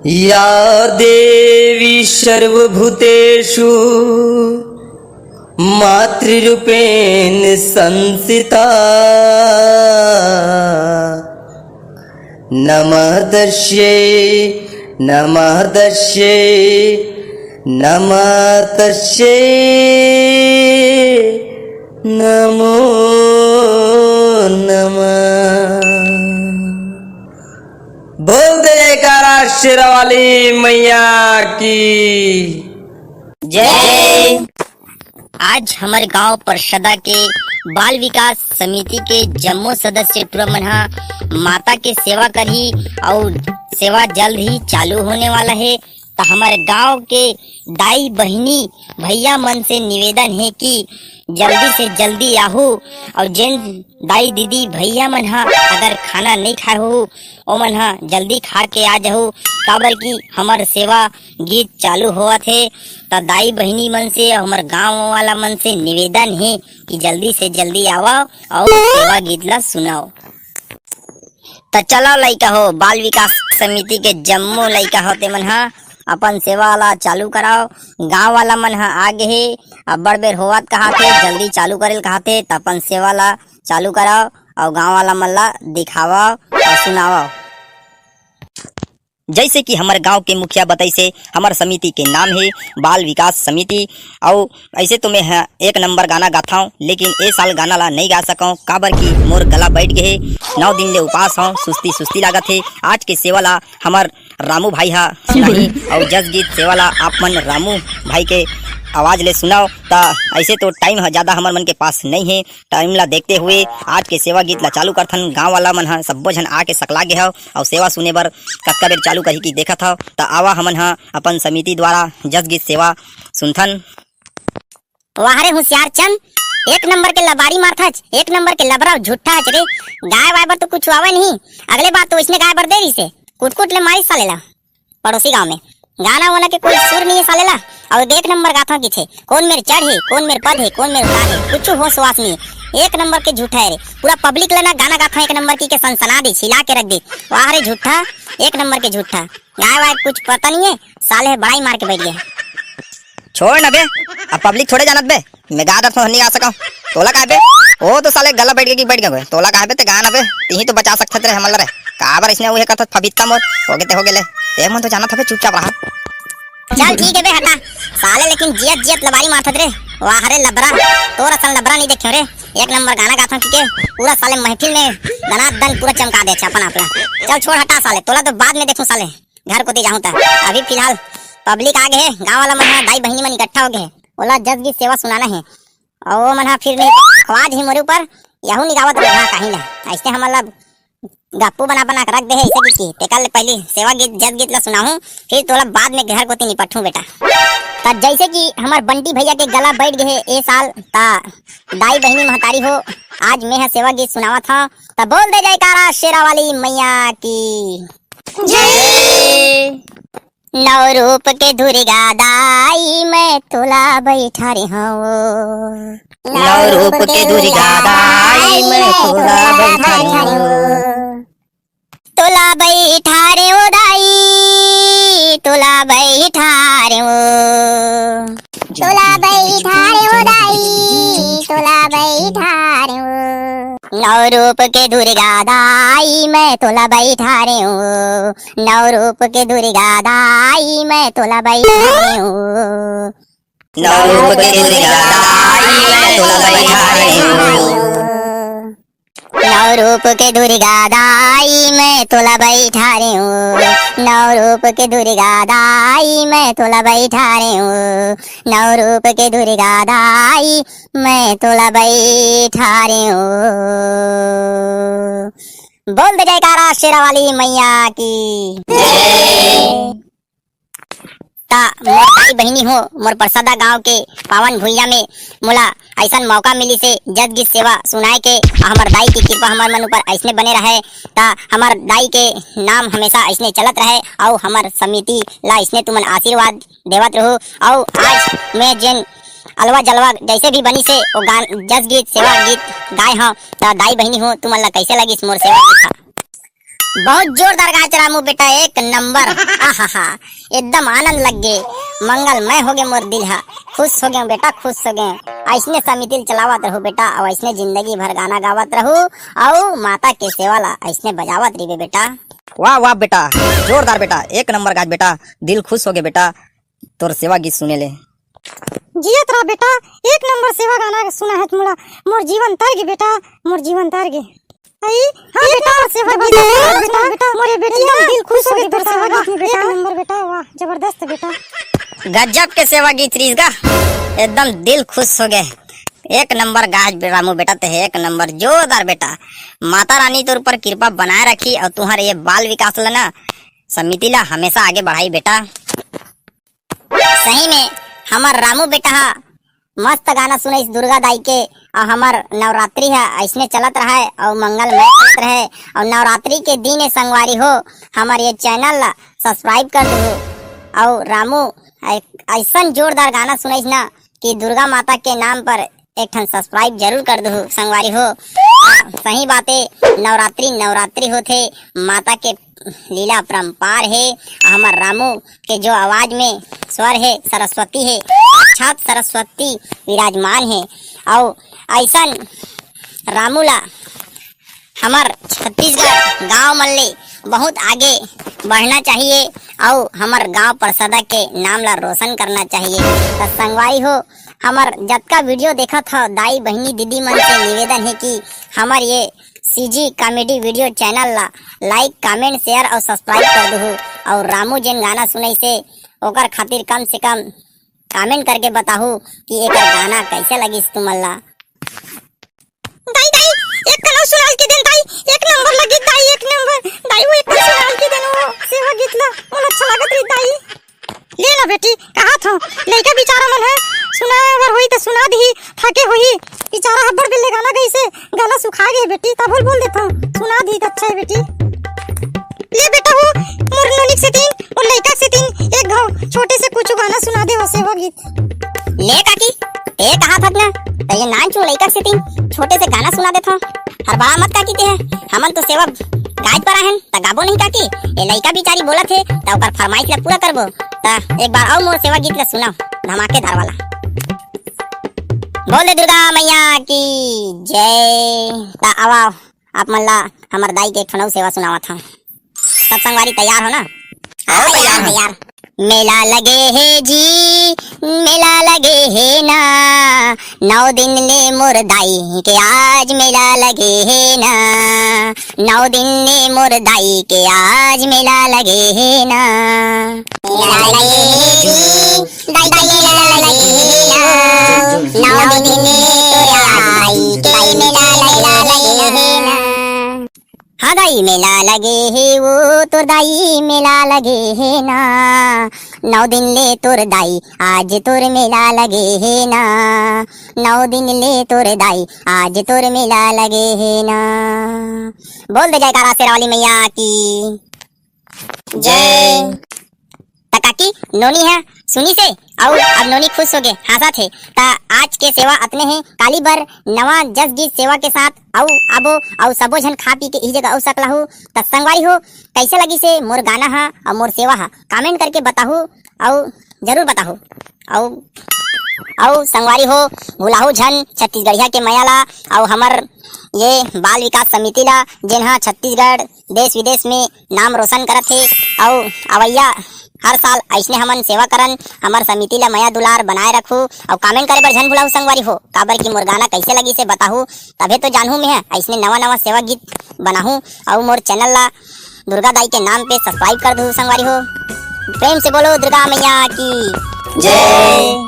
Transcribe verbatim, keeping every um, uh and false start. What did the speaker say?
या देवी सर्वभूतेषु मातृरूपेण संस्थिता। नमः तस्यै, नमः तस्यै, नमः तस्यै, नमो नमः। बोल दे जयकारा शेरा वाली मैया की जय। आज हमर गांव परसदा के बाल विकास समिति के जम्मो सदस्य टूरा मन ह माता के सेवा करही अउ सेवा जल्द ही चालू होने वाला हे। त हमर गांव के दाई बहिनी भैया मन से निवेदन हे कि जल्दी से जल्दी आहू अउ जेन दाई दीदी भैया मन ह अगर खाना नइ खाए हो, ओमन ह जल्दी खा के आ जाहू, काबर कि हमर सेवा गीत चालू होवत हे। त दाई बहिनी मन से अउ हमर गांव वाला मन से निवेदन हे कि जल्दी से जल्दी आवव अउ सेवा गीत ला सुनाव। त चलो लइका हो, बाल विकास समिति के जम्मो लइका हो, ते मन ह अपन सेवा ला चालू कराव। गांव वाला मन ह आ गे हे, अब्बड़ बेर होवत कहाथे, जल्दी चालू करेल कहाथे, त अपन सेवा ला चालू कराव अउ गांव वाला मन ला दिखावव अउ सुनावव। जैसे कि हमर गांव के मुखिया बताइसे, हमर समिति के नाम हे बाल विकास समिति। अउ ऐसे तो मैं ह एक नंबर गाना गाथव, लेकिन ए साल गाना ला नइ गा सकव, काबर कि मोर गला बैठ गे हे। नौ दिन ले उपास हव, सुस्ती सुस्ती लागत हे। आज के सेवा ला हमर रामू भाई ह सुनाही, अउ जस गीत सेवा ला आप मन रामू भाई के आवाज ले सुनाव। त ऐसे तो टाइम ह ज्यादा हमर मन के पास नइ हे, टाइम ला देखते हुए आज के सेवा गीत ला चालू करथन। गांव वाला मन ह सब्बो झन आके सकला गे हव अउ सेवा सुने बर कतका बेर चालू करही कि देखत हव। त आवा हमन ह अपन समिति द्वारा जस गीत सेवा सुनथन। वाह रे होशियार चंद, एक नंबर के लबारी मारथच, एक नंबर के लबरा झूठा हच रे। गाय वाय बर तो कुछ आवे नहीं, अगले बार तो इसने गाय बर दे रही से कुट कुट ले मारी साले ला। पड़ोसी गांव में गाना वाना के कोई सुर नहीं है साले ला। अउ एक नंबर गाथा की थे, कौन मेर चढ़ है, कौन मेर पद है, कौन मेर उतार है, कुछ होश वास नहीं है। एक नंबर के झूठा है रे, पूरा पब्लिक ला ना गाना गाथा एक नंबर की के सनसना दे, हिला के रख दे। वाह रे झूठा, एक नंबर के झूठा। गाय वाय कुछ पता नहीं है, साले बड़ाई मार के बैठ गए। छोड़ ना बे, अब पब्लिक थोड़े जानत बे, मैं गा डरथों, नहीं गा सकव। तोला काहे बे? ओ तो साले गला बैठ गे कि बैठ गे बे। तोला काहे बे, ते गा ना बे, तिही तो बचा सकथस रे हमन ला रे। काबर इसने उहे करथस फबित्ता मोर, होगे ते होगे ले। ते मन तो जानत हबे, चुपचाप रहा। चल ठीक है बे, हटा। साले लेकिन जियत जियत लबारी मारथस रे। वाह रे लबरा, तोर असन लबरा नहीं देखे रे। एक नंबर गाना गाथों ठीक है, पूरा साले महफिल में दनादन पूरा चमका दे अपन आपला। चल छोड़ हटा साले, तोला तो बाद में देखूं साले। घर कोती जाहूं त अभी फिलहाल पब्लिक आ गे हे, गांव वाला मन ह, दाई बहिनी मन इकट्ठा हो गे हे, ओला जस गीत सेवा सुनाना हे। अउ ओ मन ह फिर नहीं आवाज ही मोरे ऊपर, यहू नहीं गावत रहा कहीं ला, ऐसे हमन ला गप्पू बना बना के रख दे हे ऐसे कि, कि तेकर ले पहली सेवा गीत, जस गीत ला सुनाहूं, फिर तोला बाद में घर कोती निपटहूं बेटा। त जैसे कि हमर बंटी भैया के गला बैठ गे हे ए साल, त दाई बहिनी महतारी हो, आज मैं ह सेवा गीत सुनावत हव, त बोल दे जयकारा शेरा वाली मैया की। जय। नौ रूप के दुर्गा दाई मैं तोला बैठारे हव। नौ रूप के दुर्गा दाई मैं तोला बैठारे हव। तोला बैठारे ओ दाई, तोला बैठारे ओ। तोला बैठारे ओ दाई, तोला बैठारे ओ। नौ रूप के दुर्गा दाई मैं तोला बैठारे ओ। नौ रूप के दुर्गा दाई मैं तोला बैठारे ओ। नौ रूप के दुर्गा दाई मैं तोला बैठारे ओ। नौ रूप के दुर्गा दाई मैं तोला बैठारे ओ। नौ रूप के दुर्गा दाई मैं तोला बैठारे ओ। नौ रूप के दुर्गा दाई मैं तोला बैठारे ओ। बोल दे जयकारा शेरा वाली मैया की। त मोर दाई बहिनी हो, मोर परसदा गांव के पावन भुइयां में मोला अइसन मौका मिलिस हे जस गीत सेवा सुनाए के। हमर दाई के कृपा हमर मन ऊपर अइसने बने रहे, त हमर दाई के नाम हमेशा अइसने चलत रहे, अउ हमर समिति ला अइसने तुमन आशीर्वाद देवत रहू। अउ आज मैं जेन अलवा जलवा जैसे भी बनिस हे, वो गान, जस गीत, सेवा गीत गाए हव, त दाई बहिनी हो, तुमन ला कैसे लगिस मोर सेवा गीत ह? बहुत जोरदार गाच रामू बेटा, एक नंबर। आहाहा, एकदम आनंद लग गे, मंगलमय हो गे मोर दिल हा, खुश हो गे बेटा, खुश हो गे। ऐसने समिति ल चलावत रहू बेटा, अउ ऐसने जिंदगी भर गाना गावत रहू, अउ माता के सेवा ला ऐसने बजावत रहिबे बेटा। वाह वाह बेटा, जोरदार बेटा, एक नंबर गाच बेटा, दिल खुश हो गे बेटा, तोर सेवा गीत सुने ले। जियत रह बेटा, एक नंबर सेवा गाना सुना है मोला, मोर जीवन तर गे बेटा, मोर जीवन तर गे। आई, हाँ एक बेटा, नंबर सेवा गीत सुना है बेटा, बेटा, मोरे बेटी एकदम दिल खुश हो गे तोर सेवा गीत में बेटा। एक नंबर बेटा, वाह, जबरदस्त बेटा। गजब के सेवा गीत रहिस गा, एकदम दिल खुश हो गे। एक नंबर गाच बे-, रामू बेटा, ते एक नंबर जोरदार बेटा। माता रानी तोर ऊपर कृपा बनाए रखी अउ तुहर ये बाल विकास ला ना, समिति ला हमेशा आगे बढ़ाई बेटा। सही में हमर रामू बेटा हा मस्त गाना सुनाइस दुर्गा दाई के, अउ हमर नवरात्रि हा ऐसने चलत रहय अउ मंगलमय चलत रहय। अउ नवरात्रि के दिन ए संगवारी हो, हमर ये channel ला subscribe कर दू। अउ रामू ऐ-, ऐसन जोरदार गाना सुनाइस ना कि दुर्गा माता के नाम पर एक ठन subscribe जरूर कर दू संगवारी हो। हाँ, सही बात हे, नवरात्रि नवरात्रि होथे, माता के लीला अपरंपार हे। हमर रामू के जो आवाज में स्वर हे, सरस्वती हे, साक्षात सरस्वती विराजमान हे। अउ ऐसन रामू ला हमर छत्तीसगढ़ गांव मन ले बहुत आगे बढ़ना चाहिए अउ हमर गांव परसदा के नाम ला रोशन करना चाहिए। त संगवारी हो, हमर जतका video देखत हव दाई, बहिनी, दीदी मन से निवेदन हे कि हमर ये CG comedy video channel ला like, comment, share अउ subscribe कर दुहू। अउ रामू जेन गाना सुनाइसे ओकर खातिर कम से कम comment करके बताहू कि एकर गाना कैसे लगिस तुमन ला। दाई, दाई, एक कनौ सुनाल के देन दाई, एक नंबर लगी दाई, एक नंबर। दाई, वो एक कनौ सुनाल के देन, वो सेवा गीत ला, मोला अच्छा लागत रही दाई। ले ना बेटी, कहा था, लइका बिचारा मन है, सुनाए अगर होई त सुना दी, थके होई, बिचारा हब्बड़ बेले गाना गई से, गला सुखा गे बेटी, तब बोल बोल देता, सुना दी त अच्छा है बेटी। ले बेटा हो, मोर नोनिक सेतिन, मोर लइका सेतिन, एक घाव छोटे से कुछ गाना सुना दे हो सेवा गीत। ले काकी, ए कहा था ना, त ये नान चू लइका सेतिन, छोटे से गाना सुना देता। हर बड़ा मत काकी ते है, हमन तो सेवा गाय पर आहन, त गाबो नहीं काकी, ए लइका बिचारी बोलत हे, त ओकर फरमाइश ला पूरा करबो। त एक बार अउ मोर सेवा गीत ला सुनाओ, धमाकेदार वाला। बोल दे दुर्गा मैया की जय। त आवा, आप मन ला हमर दाई के एक ठन अउ सेवा सुनावत हन। सब संगवारी तैयार हो ना? हाँ, तैयार हो। तैयार। मेला लगे हे जी, मेला लगे हे ना, नौ दिन ले मोर दाई के आज मेला लगे हे ना, नौ दिन ले मोर दाई के आज मेला लगे हे ना। मेला लगे हे जी, दाई के मेला लगे हे ना, नौ दिन ले तोर दाई के मेला लगे हे ना। हाँ दाई मेला लगे हे वो तोर दाई मेला लगे हे ना, नौ दिन ले तोर दाई आज तोर मेला लगे हे ना, नौ दिन ले तोर दाई आज तोर मेला लगे हे ना। बोल दे जयकारा शेरावाली मैया की जय। त काकी, नोनी ह सुनिस हे, अउ अब नोनी खुश होगे, हाँसत हे। त आज के सेवा अतने हे, काली बर नवा जस गीत सेवा के साथ अउ आबो, अउ सबो झन खा पी के इही जगह अउ सकलाहू। त संगवारी हो, कैसे लगिस हे मोर गाना ह अउ मोर सेवा ह, comment करके बताहू अउ जरूर बताहू। अउ, अउ संगवारी हो, भुलाहू झन छत्तीसगढ़िया के मया ला, अउ हमर ये बाल विकास समिति ला, जेन ह छत्तीसगढ़ देश विदेश में नाम रोशन करत हे। अउ अवैया हर साल अइसने हमन सेवा करन। हमर समिति ला मया दुलार बनाए रखू, अउ comment करे बर झन भुलाहू संगवारी हो, काबर कि मोर गाना कैसे लगिस हे बताहू, तभे तो जानहू मैं ह अइसने नवा नवा सेवा गीत बनाहू। अउ मोर channel ला दुर्गा दाई के नाम पे subscribe कर दू संगवारी हो। प्रेम से बोलो दुर्गा मैया की जय।